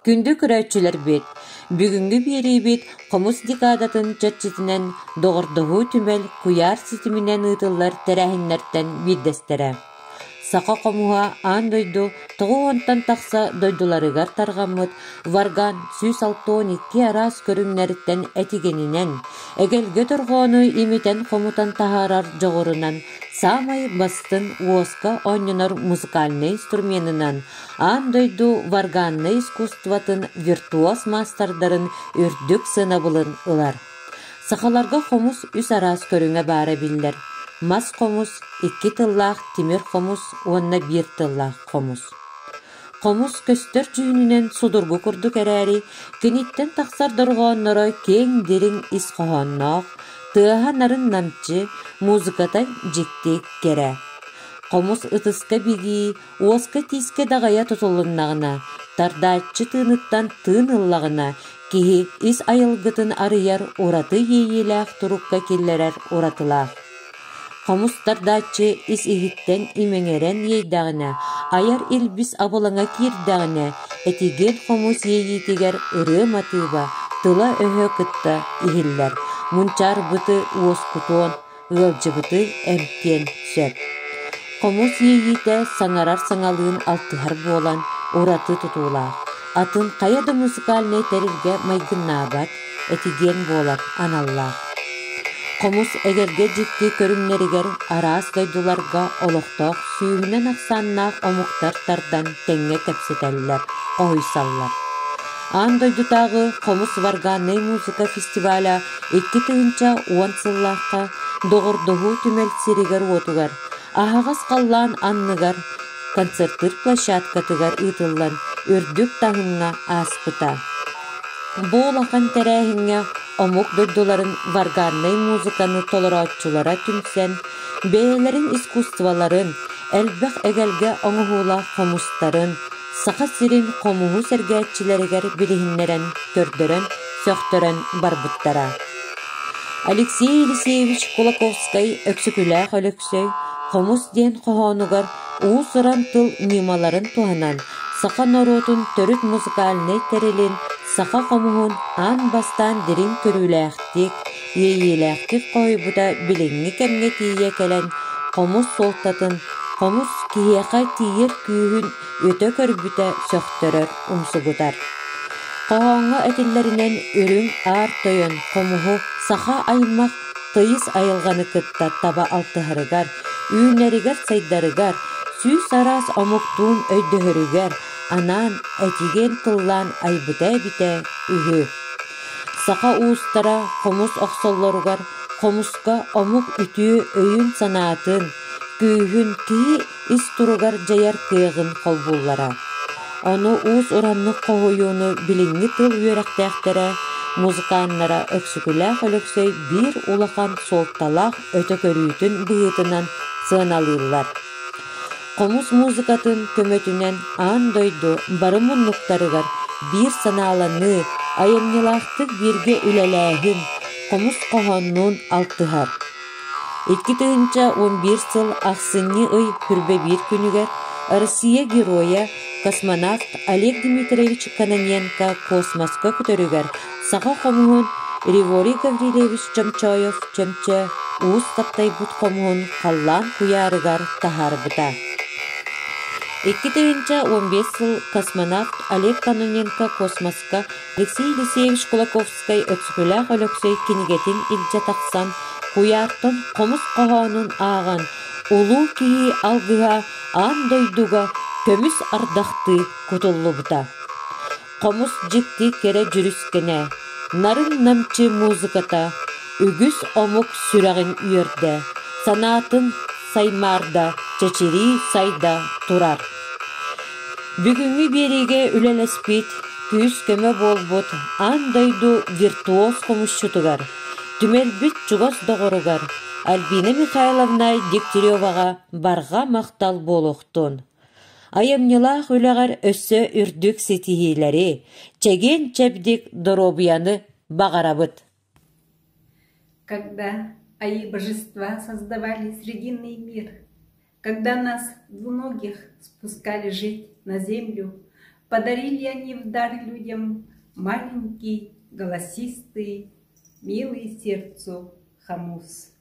Күндү көрөөччүлэрбит, бүгүҥҥү биэриибит хомус декадатын чэрчитинэн Доҕордоһуу түмэл куйаар ситиминэн ыытыллар тэрээһиннэртэн биирдэстэрэ. Саха хомуһа аан дойду 90-тан тахса дойдуларыгар тарҕаммыт варган 162 араас көрүҥнэриттэн этигэнинэн, эгэлгэ дорҕоону имитэн-хомутан таһаарар дьоҕурунан саамай бастыҥ уоска оонньонор музыкальнай инструменынан аан дойду варганнай искусствотын виртуоз маастардарын үрдүк сыанабылын ылар. Сахаларга хомус үс араас көрүҥэ баара биллэр: мас хомус, икки тыллаах тимир хомус уонна биир тыллаах хомус. Хомус көстөр дьүһүнүнэн судургу курдук эрээри, киниттэн тахсар дорҕоонноро киэҥ дириҥ ис хоһоонноох, тыаһа нарын-намчы, музыката дьикти кэрэ. Хомус ытыска бигии, уоска-тиискэ даҕайа тутулуннаҕына, тардааччы тыыныттан тыын ыллаҕына, киһи ис айылгытын арыйар ураты иэйиилээх турукка киллэрэр уратылаах. Хомус тардааччы ис-иһиттэн имэҥэрэн иэйдэҕинэ, айар илбис абылаҥа киирдэҕинэ, этигэн хомус иэйиитигэр ырыа матыыба, тыла-өһө кытта иһиллэр, мунчаарбыты уоскутуон, ыалдьыбыты эмтиэн сөп. Хомус иэйиитэ саҥарар саҥалыын алтыһар буолан ураты тутуулаах, атын хайа да музыкальнай тэрилгэ майгыннаабат, этигиэн буолар аналлаах. Хомус эгэлгэ дьикти көрүҥнэригэр араас дойдуларга олохтоох сүүһүнэн ахсааннаах омуктар тардан тэҥҥэ кэпсэтэллэр, хоһуйсаллар. Аан дойдутааҕы хомус варганнай музыка фестиваля 2010 сыллаахха Доҕордоһуу түмэл сиригэр-уотугар, аһаҕас халлаан анныгар концертыыр площадкатыгар ыытыллан үрдүк таһымҥа ааспыта. Бу улахан тэрээһиҥҥэ омук дойдуларын варганнай музыканы толорооччулара түмсэн, бэйэлэрин искусстволарын, элбэх эгэлгэ оҥоһуулаах хомустарын, Саха сирин хомуһу сэргээччилэригэр билиһиннэрэн, көрдөрөн, сөхтөрөн барбыттара. Алексей Елисеевич Кулаковскай Өксөкүлээх Өлөксөй «Хомус» диэн хоһоонугар уус-уран тыл ньымаларын туһанан саха норуотун төрүт музыкальнай тэрилин саха хомуһун аан бастаан дириҥ көрүүлээхтик, иэйиилээхтик хоһуйбута билиҥҥи кэмҥэ тиийэ кэлэн хомус суолтатын, хомус киһиэхэ тиийэр күүһүн өтө көрбүтэ сөхтөрөр, умсугутар. Хоһооҥҥо этиллэринэн үрүҥ аар тойон хомуһу саха аймах тыйыс айылҕаны кытта таба алтыһарыгар, үүнэригэр-сайдарыгар, сүүс араас омуктуун өйдөһөрүгэр анаан этигэн тыллаан айбыта эбитэ үһү. Саха уустара хомус охсоллоругар хомуска омук үтүө өйүн-санаатын, күүһүн киһи ис туругар дьайар кыаҕын холбууллара. Ону уус-ураннык хоһуйууну билиҥҥи тыл үөрэхтээхтэрэ, музыканнара Өксөкүлээх Өлөксөй биир улахан суолталаах өтө көрүүтүн быһыытынан сыаналыыллар. Хомус музыкатын көмөтүнэн аан дойду бары муннуктарыгар биир санааланыы, айымньылаахтык бииргэ үлэлээһин, хомус хоһооннуун алтыһар. 2011 сыл ахсынньы ый хүрбэ биир күнүгэр Россия Геройа, космонавт Олег Дмитриевич Кононенко космоска көтөрүгэр саха хомуһун Григорий Гаврильевич Чомчоев Чөмчө уус таптайбыт хомуһун халлаан куйаарыгар таһаарбыта. 2015 сыл космонавт Олег Кононенко космоска Алексей Елисеевич Кулаковскай Өксөкүлээх Өлөксөй кинигэтин илдьэ тахсан, куйаартан хомус хоһоонун ааҕан, улуу киһи алгыһа аан дойдуга көмүс ардахтыы кутуллубута. Хомус дьикти кэрэ дьүрүскэнэ, нарын-намчы музыката үгүс омук сүрэҕин үөрдэ, санаатын саймаарда, чэчирии сайда турар. Бүгүҥҥү биэриигэ үлэлэспит, күүс-көмө буолбут аан дойду виртуоз хомусчутугар, түмэлбит чугас доҕоругар Альбина Михайловна Дегтяреваҕа барҕа махтал буолуохтун! Айымньылаах үлэҕэр өссө үрдүк ситиһиилэри, чэгиэн-чэбдик доруобуйаны баҕарабыт! Когда аи божества создавали срединный мир, когда нас двуногих спускали жить на землю, Подарили они в дар людям маленький, голосистый, милый сердцу хомус.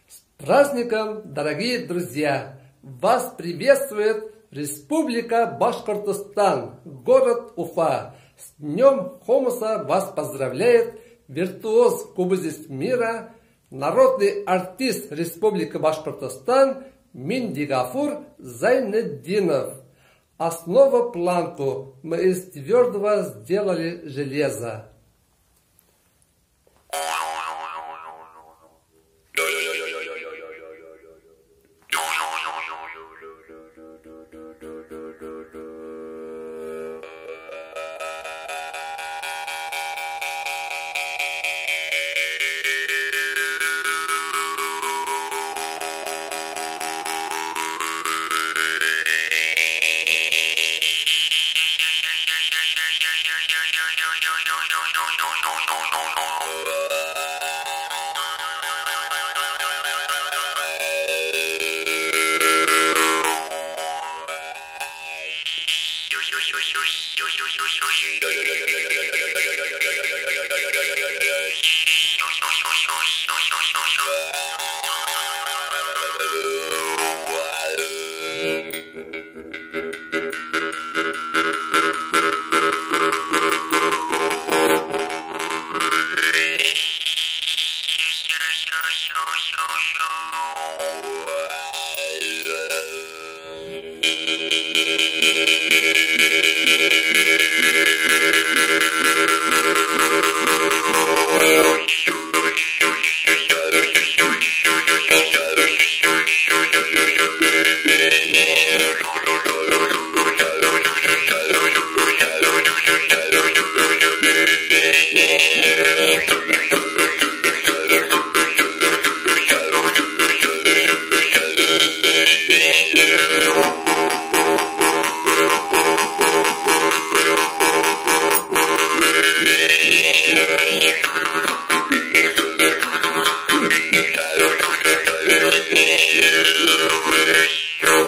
С праздником, дорогие друзья! Вас приветствует Республика Башкортостан, город Уфа. С Днем Хомуса вас поздравляет виртуоз кубызист мира, народный артист Республики Башкортостан Миндигафур Зайнетдинов. Основу планку мы из твердого сделали железо.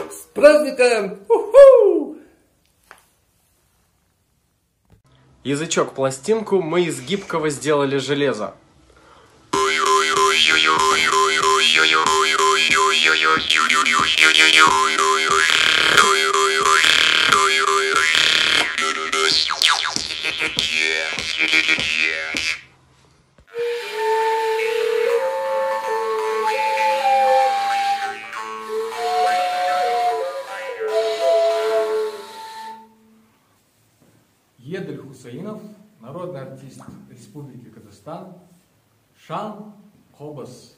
С праздником! Уху! Язычок-пластинку мы из гибкого сделали железо. Народный артист Республики Казахстан Шан Кобас.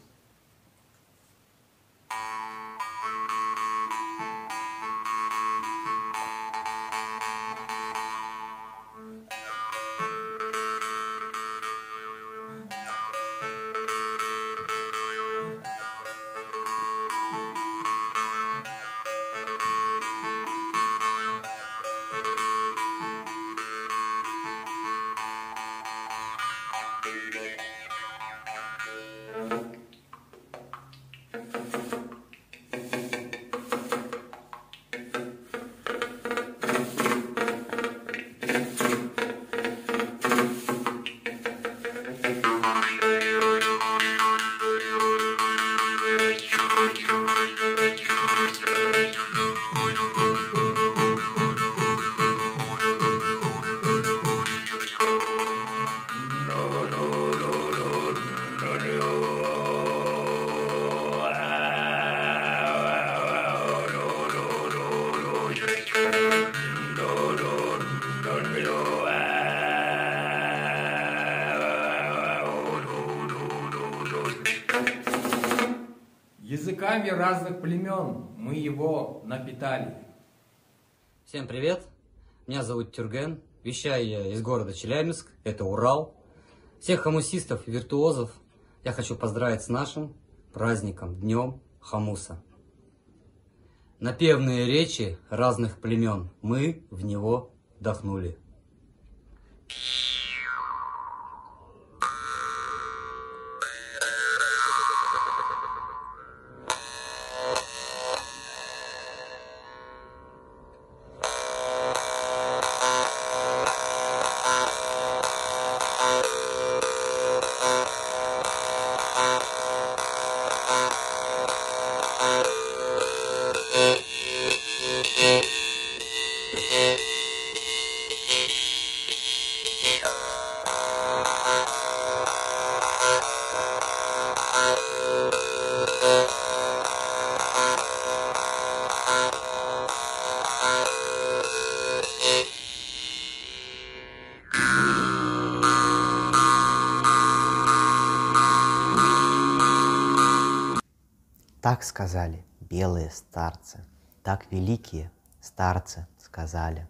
Языками разных племен мы его напитали. Всем привет! Меня зовут Тюрген. Вещаю я из города Челябинск, это Урал. Всех хамусистов и виртуозов я хочу поздравить с нашим праздником, Днем Хамуса. Напевные речи разных племен мы в него вдохнули. Так сказали белые старцы, так великие старцы сказали.